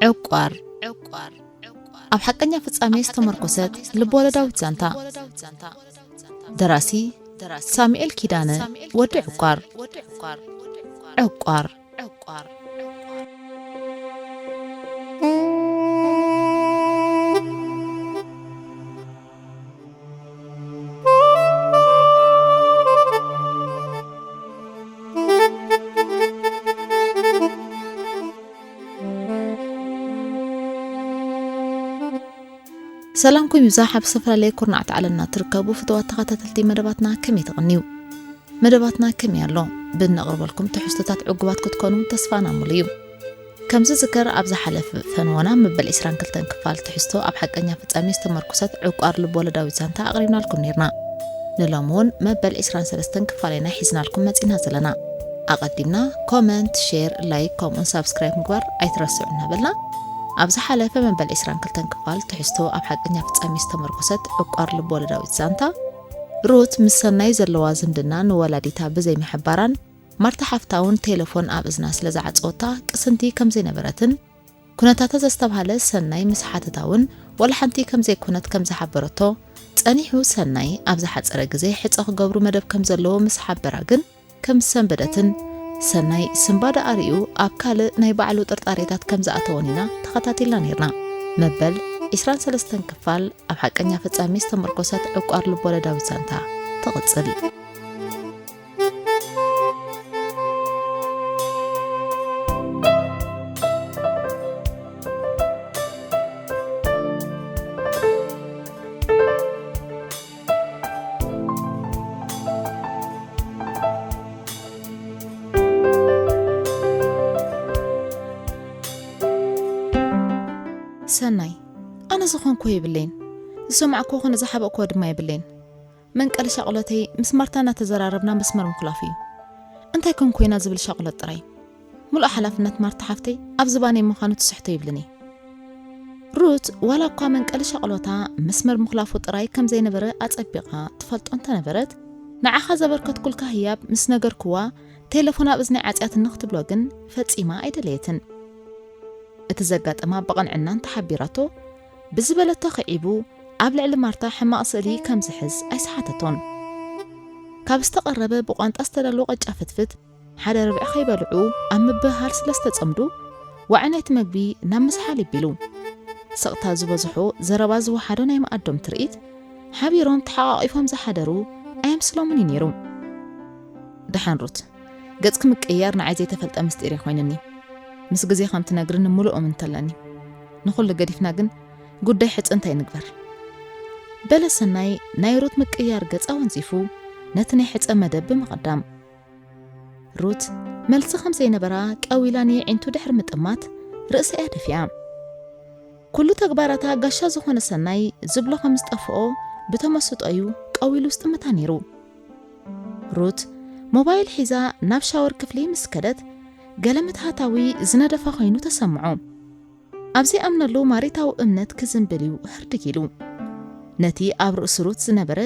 ዕቋር። ኣብ ሓቀኛ ፍጻሜ ዝተመርኮሰት ልብወለዳዊት ዛንታ። ደራሲ ሳሙኤል ኪዳነ፣ ወዲ ዕቋር። ዕቋር። ሰላምኩም ይብዛሕ። ኣብ ዝተፈላለየ ኩርናዕቲ ዓለምና ትርከቡ ፍቱዋት ተኸታተልቲ መደባትና ከመይ ትቕንዩ? መደባትና ከመይ ኣሎ? ብእነቕርበልኩም ትሕዝቶታት ዕጉባት ክትኮኑ ተስፋና ሙሉ እዩ። ከም ዝዝከር፣ ኣብ ዝሓለፈ ፈነወና መበል ዕስራን ክልተን ክፋል ትሕዝቶ ኣብ ሓቀኛ ፍጻሜ ዝተመርኮሰት ዕቋር ልብወለዳዊት ዛንታ ኣቕሪብናልኩም ነይርና። ንሎሚ እውን መበል ዕስራን ሰለስተን ክፋል ኢና ሒዝናልኩም መጺና ዘለና። ኣቐዲምና ኮመንት፣ ሼር፣ ላይክ ከምኡውን ሳብስክራይብ ምግባር ኣይትረስዑ እናበልና፣ ኣብ ዝሓለፈ መበል ዕስራን ክልተን ክፋል ትሕዝቶ ኣብ ሓቀኛ ፍጻሜ ዝተመርኮሰት ዕቋር ልብወለዳዊት ዛንታ፣ ሩት ምስ ሰናይ ዘለዋ ዝምድና ንወላዲታ ብዘይምሕባራን ማርታ ሓፍታ እውን ቴለፎን ኣብ እዝና ስለ ዝዓጸወታ ቅስንቲ ከም ዘይነበረትን፣ ኩነታታ ዘስተብሃለ ሰናይ ምስ ሓተታ እውን ዋላ ሓንቲ ከም ዘይኮነት ከም ዝሓበረቶ፣ ጸኒሑ ሰናይ ኣብ ዝሓጸረ ግዜ ሕጸ ክገብሩ መደብ ከም ዘለዎ ምስ ሓበራ ግን ከም ዝሰንበደትን፣ ሰናይ ስንባደ ኣርእዩ ኣብ ካልእ ናይ ባዕሉ ጥርጣሬታት ከም ዝኣተወን ኢና ተኸታቲልና ነይርና። መበል ዕስራን ሰለስተን ክፋል ኣብ ሓቀኛ ፍጻሜ ዝተመርኮሰት ዕቋር ልቦለዳዊት ዛንታ ትቕጽል። ሰናይ፣ ኣነ ዝኾንኩዎ የብለይን፣ ዝሰማዕኩዎ ኾነ ዝሓበእኩዎ ድማ የብለይን። መንቀሊ ሻቕሎተይ ምስ ማርታ እናተዘራረብና መስመር ምኹላፍ እዩ። እንታይ ኮን ኮይና ዝብል ሻቕሎት ጥራይ። ሙሉእ ሓላፍነት ማርታ ሓፍተይ ኣብ ዝባነይ ምዃኑ ትስሕቶ ይብልን እየ። ሩት ዋላ እኳ መንቀሊ ሻቕሎታ መስመር ምኹላፉ ጥራይ ከም ዘይነበረ ኣጸቢቓ ትፈልጦ እንተነበረት፣ ንዓኻ ዘበርከትኩልካ ህያብ ምስ ነገርኩዋ፣ ቴለፎን ኣብ እዝነይ ዓጽያትኒ ክትብሎ ግን ፈጺማ ኣይደለየትን። እቲ ዘጋጠማ ብቕንዕና እንተሓቢራቶ፣ ብዝበለቶ ክዒቡ ኣብ ልዕሊ ማርታ ሕማቕ ስእሊ ከም ዝሕዝ ኣይሰሓተቶን። ካብ ዝተቐረበ ብቋንጣ ዝተዳለወ ቅጫ ፍትፍት ሓደ ርብዒ ከይበልዑ ኣብ ምብህሃል ስለ ዝተጸምዱ፣ ዋዒ ናይቲ መግቢ ናብ ምስሓል ይቢሉ። ስቕታ ዝበዝሖ፣ ዘረባ ዝወሓዶ ናይ መኣዶም ትርኢት፣ ሓቢሮም ተሓቋቒፎም ዝሓደሩ ኣየምስሎምን እዩ ነይሩ። ደሓን ሩት፣ ገጽኪ ምቅይያር ንዓይ ዘይተፈልጠ ምስጢር እዩ ኮይንኒ። ምስ ግዜ ከም ትነግርኒ ምሉእ እምንቶ ኣለኒ። ንኹሉ ገዲፍና ግን ጉዳይ ሕጸ እንታይ ንግበር? በለ ሰናይ ናይ ሩት ምቅይያር ገጽ ኣወንዚፉ ነቲ ናይ ሕጸ መደብ ብምቕዳም። ሩት መልሲ ከም ዘይነበራ ቀዊላ ንየዒንቱ ድሕሪ ምጥማት ርእሳ እያ ደፊኣ። ኩሉ ተግባራታ ጋሻ ዝኾነ ሰናይ ዝብሎ ከም ዝጠፍኦ ብተመስጦ እዩ ቀዊሉ ዝጥምታ ነይሩ። ሩት ሞባይል ሒዛ ናብ ሻወር ክፍሊ ምስ ከደት፣ ገለ ምትሃታዊ ዝነደፋ ኮይኑ ተሰምዖ። ኣብ ዘይኣምነሉ ማሪታዊ እምነት ክዝንብል እዩ ህርድግ ኢሉ። ነቲ ኣብ ርእሲ ሩት ዝነበረ፣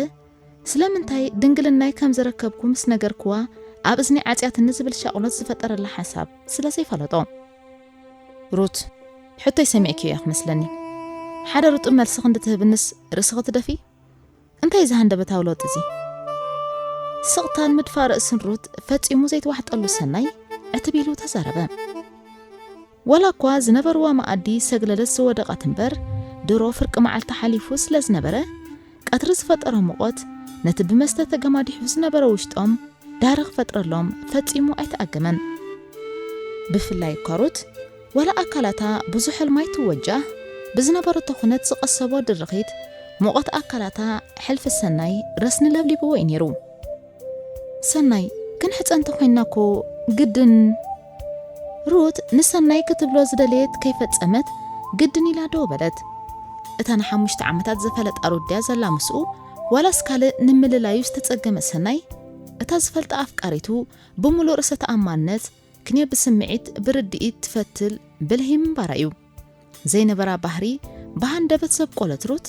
ስለምንታይ ድንግልናይ ከም ዘረከብኩ ምስ ነገርክዋ ኣብ እዝኒ ዓጽያትኒ ዝብል ሻቕሎት ዝፈጠረላ ሓሳብ ስለ ዘይፈለጦ። ሩት፣ ሕቶይ ሰሚዕክዮ ኢኺ መስለኒ። ሓደ ርጡብ መልሲ ክንዲ ትህብንስ ርእስኺ ትደፊ? እንታይ እዚ ሃንደበታዊ ለውጢ እዚ? ስቕታን ምድፋእ ርእስን ሩት ፈጺሙ ዘይተዋሕጠሉ ሰናይ ዕትብ ኢሉ ተዛረበ። ዋላ እኳ ዝነበርዋ መኣዲ ሰግለለት ዝወደቐት እምበር፣ ድሮ ፍርቂ መዓልቲ ሓሊፉ ስለ ዝነበረ፣ ቀትሪ ዝፈጠሮ ሙቐት ነቲ ብመስተ ተገማዲሑ ዝነበረ ውሽጦም ዳህሪ ክፈጥረሎም ፈጺሙ ኣይተኣገመን። ብፍላይ እኳ ሩት፣ ዋላ ኣካላታ ብዙሕ ሕልሚ ኣይትወጃህ፣ ብዝነበረቶ ኩነት ዝቐሰቦ ድርኺት፣ ሙቐት ኣካላታ ሕልፊ ሰናይ ረስኒ ለብሊብዎ እዩ ነይሩ። ሰናይ፣ ክንሕጸ እንተኾይንና እኮ ግድን። ሩት ንሰናይ ክትብሎ ዝደለየት ከይፈጸመት ግድን ኢላ ደው በለት። እታ ንሓሙሽተ ዓመታት ዝፈለጣ ሩት ድያ ዘላ ምስኡ፣ ዋላስ ካልእ ንምልላዩ ዝተጸገመ ሰናይ? እታ ዝፈልጣ ኣፍቃሪቱ ብምሉእ ርእሰ ተኣማንነት፣ ክንዮ ብስምዒት ብርድኢት ትፈትል ብልሂ ምንባራ እዩ። ዘይነበራ ባህሪ ብሃንደበት ዘብቆለት ሩት፣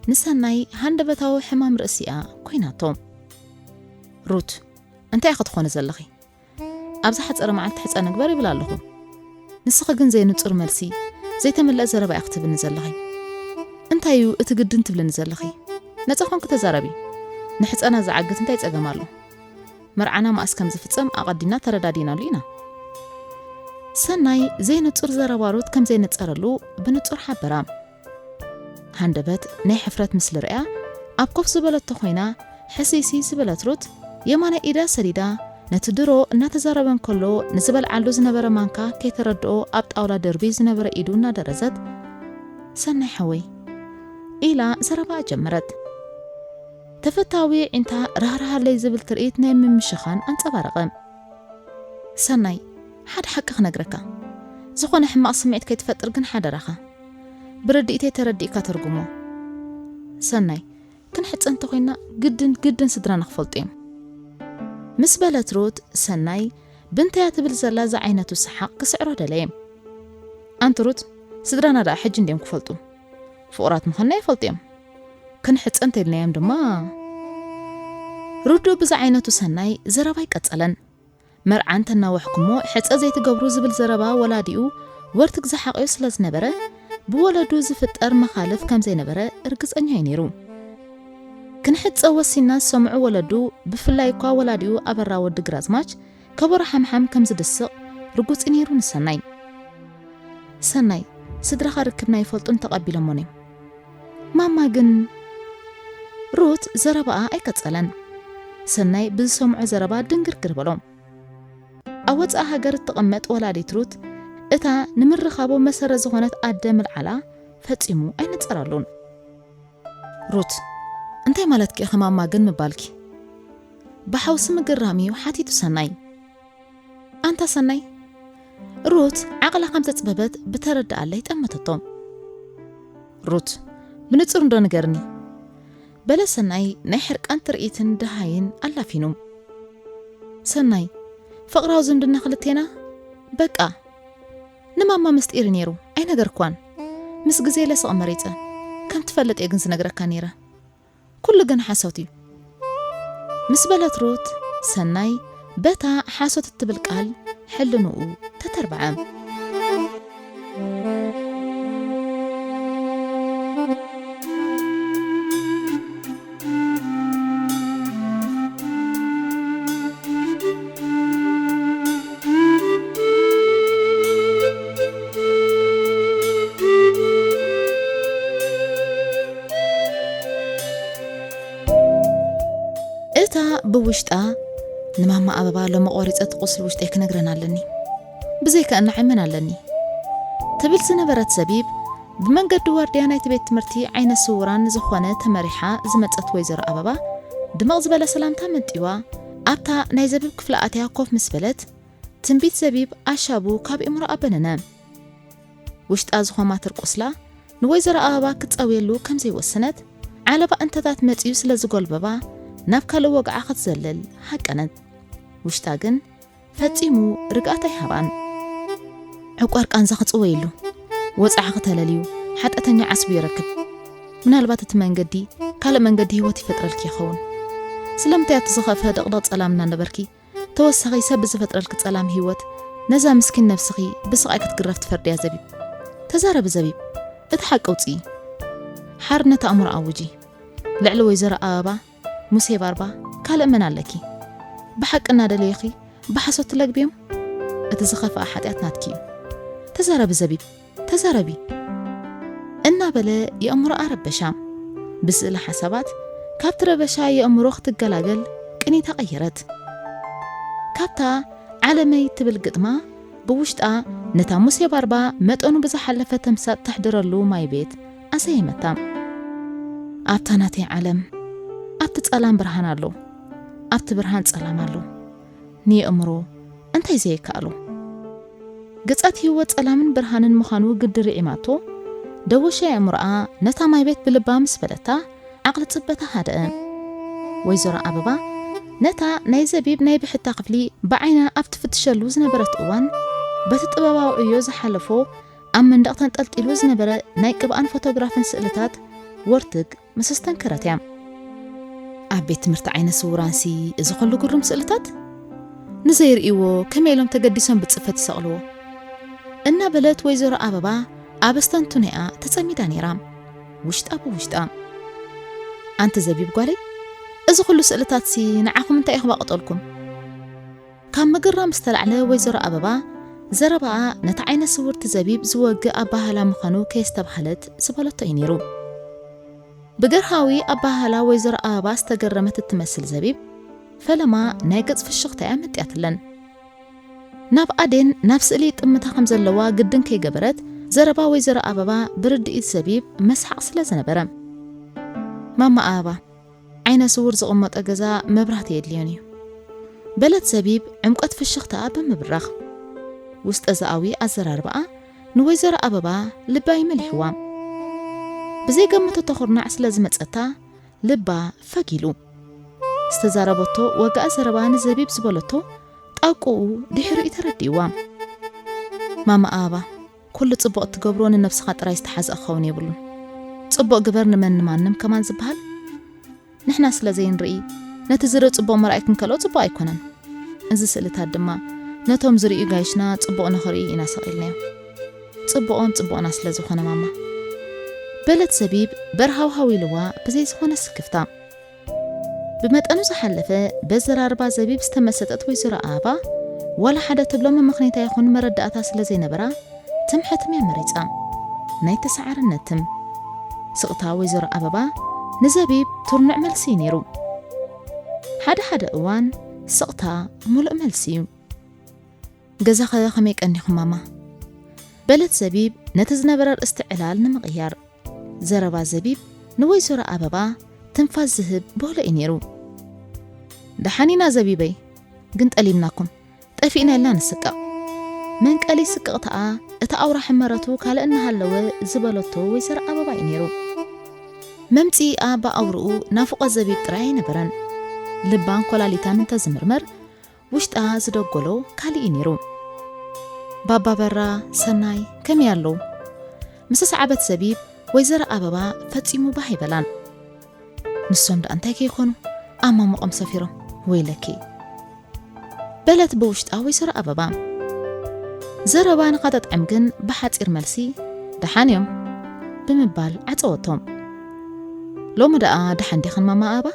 ንሰናይ ሃንደበታዊ ሕማም ርእሲ እያ ኮይናቶ። ሩት፣ እንታይ ኢኺ ትኾኒ ዘለኺ? ኣብ ዝሓጸረ መዓልቲ ሕጸ ንግበር ይብል ኣለኹ። ንስኺ ግን ዘይንጹር መልሲ፣ ዘይተመልአ ዘረባ ኢኺ ትብልኒ ዘለኺ። እንታይ እዩ እቲ ግድን ትብልኒ ዘለኺ? ነጻ ኾንኪ ተዛረቢ። ንሕጸና ዝዓግት እንታይ ጸገም ኣሎ? መርዓና መኣስ ከም ዝፍጸም ኣቐዲምና ተረዳዲናሉ ኢና። ሰናይ ዘይንጹር ዘረባ ሩት ከም ዘይነጸረሉ ብንጹር ሓበራ። ሃንደበት ናይ ሕፍረት ምስሊ ርእያ፣ ኣብ ኮፍ ዝበለቶ ኮይና ሕስይስይ ዝበለት ሩት፣ የማናይ ኢዳ ሰዲዳ፣ ነቲ ድሮ እናተዛረበ እንከሎ ንዝበልዓሉ ዝነበረ ማንካ ከይተረድኦ ኣብ ጣውላ ደርብዩ ዝነበረ ኢዱ እናደረዘት፣ "ሰናይ ሓወይ" ኢላ ዘረባኣ ጀመረት። ተፈታዊ ዒንታ ራህራሃለይ ዝብል ትርኢት ናይ ምምሽኻን ኣንጸባረቐ። "ሰናይ፣ ሓደ ሓቂ ክነግረካ። ዝኾነ ሕማቕ ስምዒት ከይትፈጥር ግን ሓደራኻ። ብርድኢተይ ተረዲእካ ተርጉሞ። ሰናይ፣ ክንሕጸ እንተኾይንና ግድን፣ ግድን ስድራና ክፈልጡ እዮም" ምስ በለት ሩት፣ ሰናይ ብንተያ ትብል ዘላ ዝዓይነቱ ሰሓቕ ክስዕሮ ደለየ። "ኣንቲ ሩት፣ ስድራና ደኣ ሕጂ እንድዮም ክፈልጡ? ፍቑራት ምዃንና ይፈልጡ እዮም። ክንሕጸ እንተኢልናዮም ድማ" ርዱእ ብዝዓይነቱ ሰናይ ዘረባ ኣይቀጸለን። መርዓ እንተናወሕኩሞ ሕጸ ዘይትገብሩ ዝብል ዘረባ ወላዲኡ ወርትግ ዝሓቐዮ ስለ ዝነበረ፣ ብወለዱ ዝፍጠር መኻልፍ ከም ዘይነበረ ርግጸኛ እዩ ነይሩ። ክንሕጸ ወሲና ዝሰምዑ ወለዱ፣ ብፍላይ እኳ ወላዲኡ ኣበራ ወዲ ግራዝማች፣ ከበሮ ሓምሓም ከም ዝድስቕ ርጉጽ እዩ ነይሩ ንሰናይ። "ሰናይ፣ ስድራኻ ርክብና ይፈልጡን ተቐቢሎሞን እዮም። ማማ ግን" ሩት ዘረባኣ ኣይቀጸለን። ሰናይ ብዝሰምዖ ዘረባ ድንግርግር በሎ። ኣብ ወጻኢ ሃገር እትቕመጥ ወላዲት ሩት፣ እታ ንምርኻቦ መሰረት ዝኾነት ኣደ ምልዓላ ፈጺሙ ኣይነጸራሉን። "ሩት፣ እንታይ ማለትኪ ኢኺ ማማ ግን ምባልኪ?" ብሓውሲ ምግራም እዩ ሓቲቱ ሰናይ። "ኣንታ ሰናይ!" ሩት ዓቕላ ከም ዘጽበበት ብተረድኣለይ ጠመተቶ። "ሩት፣ ብንጹር እንዶ ንገርኒ?" በለ ሰናይ ናይ ሕርቃን ትርኢትን ደሃይን ኣላፊኑ። "ሰናይ፣ ፍቕራዊ ዝምድና ክልቴና በቃ ንማማ ምስጢር እዩ ነይሩ፣ ኣይነገርኳን። ምስ ግዜ ለስቕ መሪጸ፣ ከም ትፈልጥ እየ ግን ዝነግረካ ነይረ። ኩሉ ግን ሓሶት እዩ" ምስ በለት ሩት፣ ሰናይ በታ ሓሶት እትብል ቃል ሕልንኡ ተተርበዐ። እታ ብውሽጣ፣ "ንማማ ኣበባ ሎሚ ቆሪጸ እቲ ቁስሊ ውሽጠይ ክነግረን ኣለኒ፣ ብዘይከ እናዓመን ኣለኒ" ትብል ዝነበረት ዘቢብ፣ ብመንገዲ ዋርድያ ናይቲ ቤት ትምህርቲ ዓይነ ስውራን ዝኾነ ተመሪሓ ዝመጸት ወይዘሮ ኣበባ፣ ድምቕ ዝበለ ሰላምታ መንጢዋ፣ ኣብታ ናይ ዘቢብ ክፍሊ ኣትያ ኮፍ ምስ በለት፣ ትንቢት ዘቢብ ኣሻቡ ካብ እምሮኣ በነነ። ውሽጣ ዝኾማትር ቁስላ ንወይዘሮ ኣበባ ክትጸውየሉ ከም ዘይወሰነት፣ ዓለባ እንተታት መጺኡ ስለ ዝጎልበባ፣ ናብ ካልእ ወግዓ ክትዘልል ሃቀነት። ውሽጣ ግን ፈጺሙ ርግኣት ኣይሃባን። ዕቋር ቃንዛ ክጽወየሉ፣ ወጽዓ ክተለልዩ፣ ሓጢኣተኛ ዓስቡ ይረክብ። ምናልባት እቲ መንገዲ ካልእ መንገዲ ህይወት ይፈጥረልኪ ይኸውን። ስለምንታይ ኣብቲ ዝኸፍአ ድቕድቕ ጸላም እናነበርኪ፣ ተወሳኺ ሰብ ብዝፈጥረልኪ ጸላም ህይወት፣ ነዛ ምስኪን ነብስኺ ብስቓይ ክትግረፍ ትፈርድያ ዘቢብ? ተዛረቢ ዘቢብ፣ እቲ ሓቂ ኣውጽኢ። ሓርነት ኣእምሮ ኣውጂ። ልዕሊ ወይዘሮ ኣበባ፣ ሙሴ ባርባ፣ ካልእ መን ኣለኪ? ብሓቂ እናደለዩኺ ብሓሶት ትለግብዮም? እቲ ዝኸፍኣ ሓጢኣት ናትኪ እዩ። ተዛረቢ ዘቢብ፣ ተዛረቢ፣ እናበለ የእምሮኣ ረበሻ። ብስእለ ሓሳባት ካብቲ ረበሻ የእምሮ ክትገላገል ቅኒታ ቀየረት። ካብታ ዓለመይ ትብል ግጥማ ብውሽጣ ነታ ሙሴ ባርባ መጠኑ ብዝሓለፈ ተምሳጥ ተሕድረሉ ማይ ቤት ኣሰየመታ። ኣብታ ናተይ ዓለም፣ ኣብቲ ጸላም ብርሃን ኣሎ፣ ኣብቲ ብርሃን ጸላም ኣሎ። ንየእምሮ እንታይ ዘየከኣሎ? ገጻት ህይወት ጸላምን ብርሃንን ምዃኑ ግዲ ርዒማቶ፣ ደወሻ የእምሮኣ ነታ ማይ ቤት ብልባ ምስ በለታ፣ ዓቕሊ ጽበታ ሃደአ። ወይዘሮ ኣበባ ነታ ናይ ዘቢብ ናይ ብሕታ ክፍሊ ብዓይና ኣብ ትፍትሸሉ ዝነበረት እዋን፣ በቲ ጥበባዊ ዕዮ ዝሓለፎ ኣብ መንደቕ ተንጠልጢሉ ዝነበረ ናይ ቅብኣን ፎቶግራፍን ስእልታት ወርትግ ምስ ኣስተንከረት እያ። ኣብ ቤት ትምህርቲ ዓይነ ስውራንሲ እዚ ኹሉ ግሩም ስእልታት? ንዘይርእይዎ ከመይ ኢሎም ተገዲሶም ብጽፈት ይሰቕልዎ? እናበለት ወይዘሮ ኣበባ ኣብ ኣስተንትኖኣ ተጸሚዳ ነይራ። ውሽጣ ብውሽጣ፣ "ኣንቲ ዘቢብ ጓለይ፣ እዚ ኩሉ ስእልታትሲ ንዓኹም እንታይ እዩ ክባቕጠልኩም?" ካብ ምግራም ዝተላዕለ ወይዘሮ ኣበባ ዘረባኣ ነቲ ዓይነ ስውርቲ ዘቢብ ዝወግእ ኣባህላ ምዃኑ ከየስተብሃለት ዝበለቶ እዩ ነይሩ። ብገርሃዊ ኣባህላ ወይዘሮ ኣበባ ዝተገረመት እትመስል ዘቢብ፣ ፈለማ ናይ ገጽ ፍሽኽታ እያ መጢኣትለን። ናብ ኣዴን ናብ ስእሊ ጥምታ ከም ዘለዋ ግድን ከይገበረት፣ ዘረባ ወይዘሮ ኣበባ ብርድኢት ዘቢብ መስሓቕ ስለ ዝነበረ፣ "ማማ ኣበባ፣ ዓይነ ስውር ዝቕመጦ ገዛ መብራህቲ የድልዮን እዩ" በለት ዘቢብ ዕምቆት ፍሽኽታኣ ብምብራኽ። ውስጠ ዛኣዊ ኣዘራርባኣ ንወይዘሮ ኣበባ ልባ ይመሊሕዋ። ብዘይገመተቶ ኩርናዕ ስለ ዝመጸታ ልባ ፈጊሉ። ዝተዛረበቶ ወግኣ ዘረባ ንዘቢብ ዝበለቶ ጣቁኡ ድሕሪኡ ተረዲእዋ። "ማማ ኣበባ፣ ኩሉ ጽቡቕ እትገብሮ ንነብስኻ ጥራይ ዝተሓዝአ ክኸውን የብሉን። ጽቡቕ ግበር ንመን ንማንም ከማን ዝበሃል ንሕና ስለ ዘይንርኢ፣ ነቲ ዝርኢ ጽቡቕ ምርኣይ ክንከልኦ ጽቡቕ ኣይኮነን። እዚ ስእልታት ድማ ነቶም ዝርእዩ ጋይሽና ጽቡቕ ንኽርእዩ ኢና ሰቒልናዮ። ጽቡቖም ጽቡቕና ስለ ዝኾነ ማማ" በለት ዘቢብ በርሃውሃው ኢልዋ ብዘይ ዝኾነ ስክፍታ። ብመጠኑ ዝሓለፈ በዘራርባ ዘቢብ ዝተመሰጠት ወይዘሮ ኣበባ ዋላ ሓደ ትብሎ መመኽነይታ ይኹን መረዳእታ ስለ ዘይነበራ ትምሕትም እያ መሪጻ። ናይ ተሰዓርነት ትም። ስቕታ ወይዘሮ ኣበባ ንዘቢብ ትርኑዕ መልሲ እዩ ነይሩ። ሓደ ሓደ እዋን ስቕታ ሙሉእ መልሲ እዩ። "ገዛኸ ከመይ ቀኒኹም ማማ?" በለት ዘቢብ ነቲ ዝነበረ ርእስቲ ዕላል ንምቕያር። ዘረባ ዘቢብ ንወይዘሮ ኣበባ ትንፋስ ዝህብ በሎ እዩ ነይሩ። "ደሓን ኢና ዘቢበይ፣ ግን ጠሊምናኩም፣ ጠፊእና ኢልና ንስቀቕ" መንቀሊ ስቅቕታኣ እቲ ኣውራ ሕመረቱ ካልእ እናሃለወ ዝበለቶ ወይዘሮ ኣበባ እዩ ነይሩ። መምጽኢኣ ብኣውርኡ ናፍቖት ዘቢብ ጥራይ ኣይነበረን። ልባን ኮላሊታን እንተዝምርመር፣ ውሽጣ ዝደጎሎ ካልእ እዩ ነይሩ። "ባባ በራ፣ ሰናይ፣ ከመይ ኣለዉ?" ምስ ሰዓበት ዘቢብ፣ ወይዘሮ ኣበባ ፈጺሙ ባህ ኣይበላን። "ንሶም ደኣ እንታይ ከይኮኑ፣ ኣማሙቖም ሰፊሮም፣ ወይለኪ" በለት ብውሽጣ ወይዘሮ ኣበባ። ዘረባ ንኸተጥዕም ግን ብሓጺር መልሲ፣ "ደሓን እዮም" ብምባል ዓጸወቶም። "ሎሚ ደኣ ደሓን ዲኽን ማማ ኣበባ?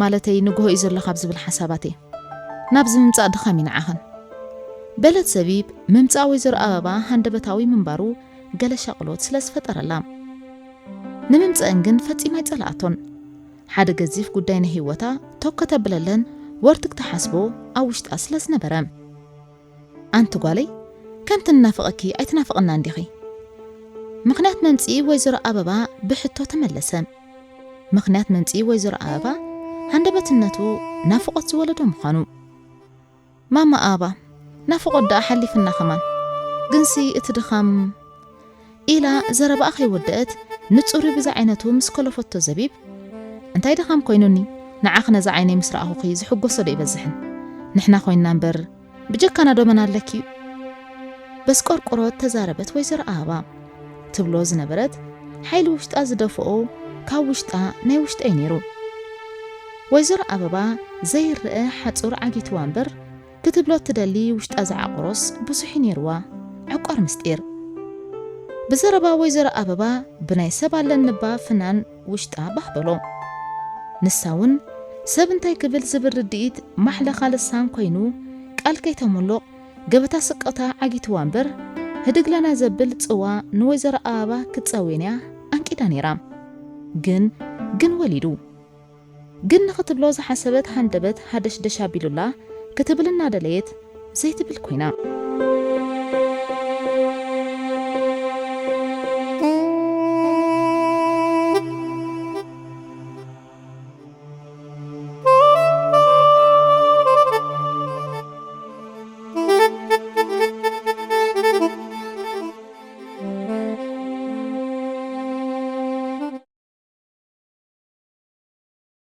ማለተይ ንግሆ እዩ ዘሎ ካብ ዝብል ሓሳባት እየ። ናብዚ ምምጻእ ድኻም እዩ ንዓኽን" በለት ዘቢብ፣ ምምጻእ ወይዘሮ ኣበባ ሃንደበታዊ ምንባሩ ገለ ሻቕሎት ስለ ዝፈጠረላ። ንምምጸእን ግን ፈጺማ ኣይጸላኣቶን። ሓደ ገዚፍ ጉዳይ ናይ ህይወታ ቶክ ከተብለለን ወርትግ ትሓስቦ ኣብ ውሽጣ ስለ ዝነበረ። "ኣንቲ ጓለይ፣ ከምቲ ንናፍቐኪ ኣይትናፍቕናን ዲኺ?" ምኽንያት መምጽኢ ወይዘሮ ኣበባ ብሕቶ ተመለሰ። ምኽንያት መምጽኢ ወይዘሮ ኣበባ ሃንደበትነቱ ናፍቖት ዝወለዶ ምዃኑ። "ማማ ኣበባ፣ ናፍቖት ደኣ ሓሊፍና ከማን፣ ግንሲ እቲ ድኻም" ኢላ ዘረባኣ ከይወደአት ንጹሪ ብዛ ዓይነቱ ምስ ከለፈቶ ዘቢብ፣ "እንታይ ድኻም ኮይኑኒ፣ ንዓኺ ነዛ ዓይነይ ምስ ረኣኹኺ ዝሕጎሶ ዶ ይበዝሕን? ንሕና ኮይንና እምበር ብጀካና ዶ መን ኣለኪ?" በስቆርቆሮ ተዛረበት ወይዘሮ ኣበባ። ትብሎ ዝነበረት ሓይሊ ውሽጣ ዝደፍኦ ካብ ውሽጣ ናይ ውሽጠይ ነይሩ። ወይዘሮ ኣበባ ዘይረኣ ሓጹር ዓጊትዋ እምበር፣ ክትብሎ እትደሊ ውሽጣ ዝዓቆሮስ ብዙሕ እዩ ነይርዋ፣ ዕቋር ምስጢር። ብዘረባ ወይዘሮ ኣበባ ብናይ ሰብ ኣለኒ እባ ፍናን ውሽጣ ባህ በሎ። ንሳ እውን ሰብ እንታይ ክብል ዝብል ርድኢት ማሕለኻ ልሳን ኮይኑ ቃል ከይተምሉቕ ገበታ ስቅታ ዓጊትዋ እምበር፣ ህድግለና ዘብል ጽዋ ንወይዘሮ ኣበባ ክትጸውየን እያ ኣንቂዳ ነይራ። ግን፣ ግን ወሊዱ። ግን ንኽትብሎ ዝሓሰበት ሃንደበት ሃደሽደሽ ኣቢሉላ ክትብል እናደለየት ዘይትብል ኮይና።